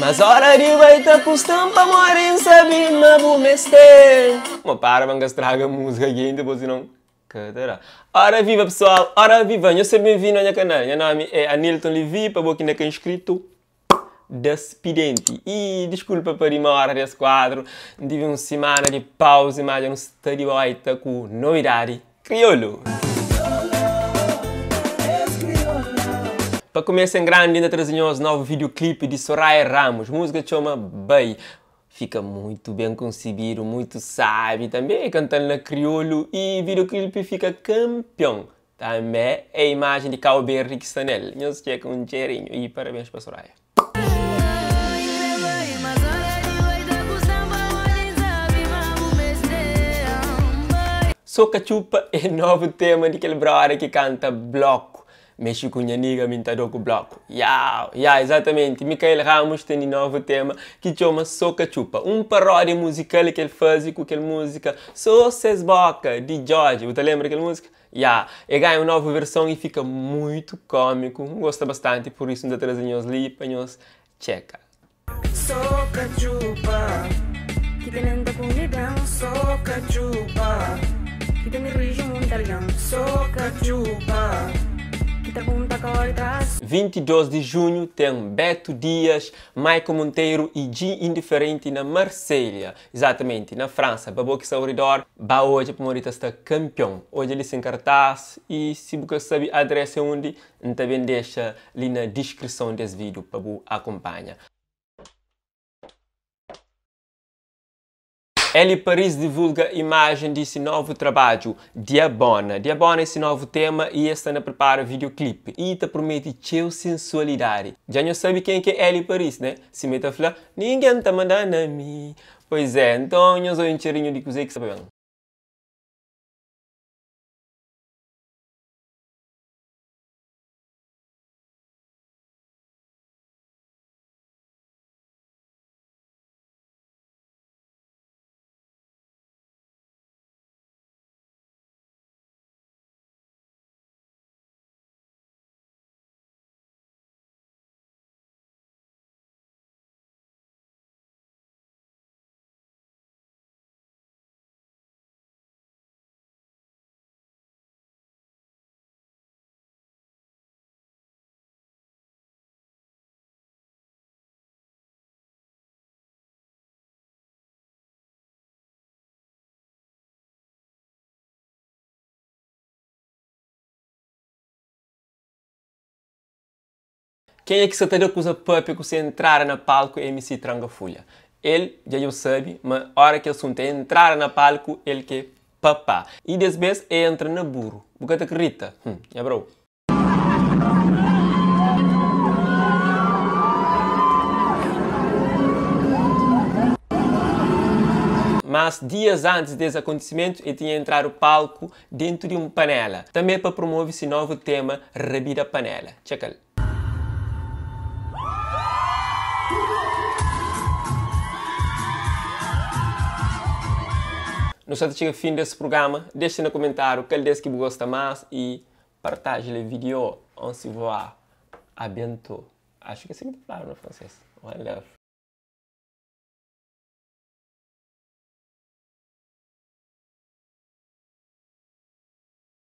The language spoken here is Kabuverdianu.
Mas ora di bai ta kusta-m pamodi N sabe ma bu meste. Mo para pa N ka straga múzika ki inda bo sinon ka ta da. Ora viva pesoal, ora viva! Nhos ser ben-vindu a nha kanal. Nha nomi é Anilton Levy, pa bo ki inda ka inskritu, da spidenti. I diskulpa pa dimora des kuadru, N tive un simana di pauzi, ma dja nu sta di boita ku novidadi kriolu. Pa kumesa en grandi, N ta traze nhos novu videoclip di Soraia Ramos. Múzika txoma Bai. Fika muitu ben konsebidu, muitu sabi. Tanbe e kanta-l na kriolu i videoclip fika kanpion. Tanbe é imajen di Kau Berdi ki sta nel. Nhos txeka un txerinhu i parabens pa Soraia. So Katxupa é novu tema di kel broda ki kanta Bloku. Mexi ku nha niga mi nta do ku bloku. Iau! Ya, izatamenti, Mikael Ramos teni novu tema ki txoma So Katxupa. Un paródia muzikal ki el fazi ku kel múzika So Ses Boka di Djodje. Bu ta lenbra kel múzika? Ya, e ganha un novu verson i fika muitu kómiku. N gosta bastanti, pur isu N ta traze nhos li pa nhos txeka. So katxupa ki ta lenta ku mi ben So katxupa ki ta mi riju munti algen So katxupa ki ta pun ta kori tras. 22 di junhu ten Beto Dias, Maicon Monteiro i Dji Indiferenti na Marselha. Izatamenti, na Fransa. Pa bo ki sta au ridor, ba odja pamodi ta sta kanpion. Odja li sin kartaz i si bu ka sabi adresa é undi, N ta ben dexa li na diskrison des vídiu pa bu akunpanha. Eli Paris divulga imajen di si novu trabadju, Diabona. Diabona é si novu tema i e sta na pripara videoclip i ta prometi txeu sensualidadi. Dja nhos sabi ken ki é Eli Paris, né? Sima e ta fla, Ningen ta manda na mi. Pois é, nton nhos oi un txerinhu di kuzê ki sta pa ben. Kenha ki sa ta da kuza papia ku se entrada na palku é MC Tranka Fulha. El dja djo sabe ma ora ki asuntu é entrada na palku el ke papá. I des bes é entra na buru. Bu ka ta kridita? Hum, nha brou. Mas dias antis des akontisimentu el tinha entradu palku dentu di un panela, tanbe pa promove si novu tema Rabida Panela. Txeka-l. Nu sa ta txiga fin des prugama. Dexa na kumentáriu kal des ki bu gosta más i partage le video. On se voit a bientôt. Acho ki é si ki ta fladu na fransês. One love.